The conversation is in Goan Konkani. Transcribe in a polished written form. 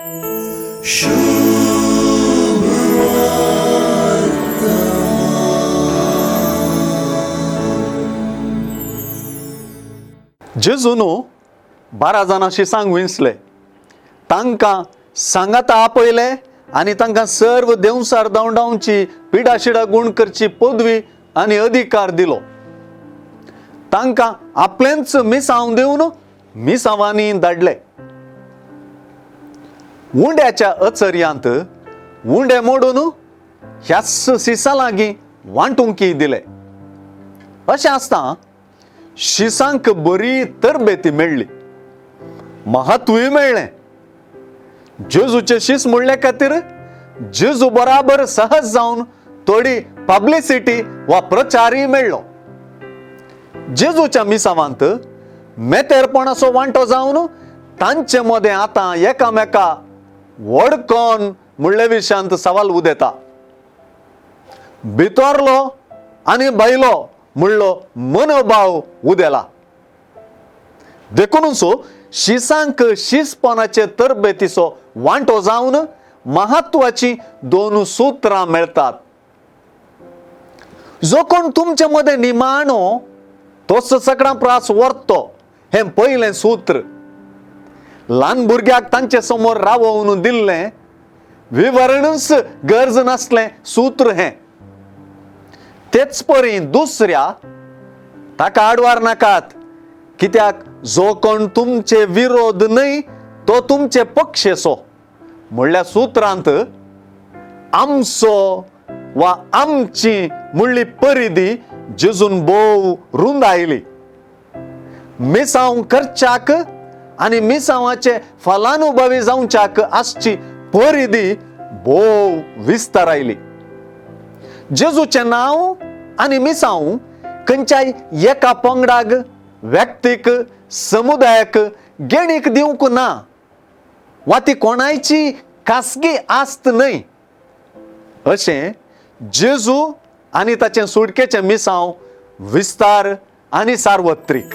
जेजून 12 जाणां शिसांक विंचले, तांकां सांगाता आपयले आनी तांकां सर्व देंवसार धांवडावची, पिडाशिडा गूण करची पदवी आनी अधिकार दिलो. तांकां आपलेंच मिसांव दिवन मिसांवांनी धाडले. उंड्याच्या अचर्यांत उंडे मोडून ह्याच शिसां लागीं वांटुंकी दिले. अशें आसता शिसांक बरी तरबेती मेळ्ळी, महत्वूय मेळ्ळें. जेजूचे शीस म्हणले खातीर जेजू बराबर सहज जावन थोडी पब्लिसिटी वा प्रचारय मेळ्ळो. जेजूच्या मिसावांत मेतेरपणाचो वांटो जावन तांचे मदें आतां एकामेका व्हड कोण म्हणले विशयांत सवाल उदेता. भितरलो आनी भायलो म्हणलो मनोभाव उदेला. देखूनच शिसांक शिसपणाचे तरबेतीचो वांटो जावन महत्वाची 2 सूत्रां मेळटात. जो कोण तुमचे मदें निमाणो तोच सगळ्यां प्रास व्हरतो, हें पयलें सूत्र. ल्हान भुरग्याक तांचे समोर रावोवन दिल्लें विवरणूच गरज नासलें सूत्र हें. तेच परी दुसऱ्या ताका आडवार नाकात, कित्याक जो कोण तुमचे विरोध न्हय तो तुमचे पक्षेचो म्हणल्या सूत्रांत आमचो वा आमची म्हणली परिधी जेजून भोव रुंद आयली. मिसांव करच्याक आनी मिसांवाचे फलानुभवी जावच्याक आसची परिधी भोव विस्तार आयली. जेजूचें नांव आनी मिसांव खंयच्याय एका पंगडाक, व्यक्तीक, समुदायाक गेणीक दिवंक ना वा ती कोणायची खासगी आस्त न्हय. अशें जेजू आनी ताचें सुटकेचें मिसांव विस्तार आनी सार्वत्रीक.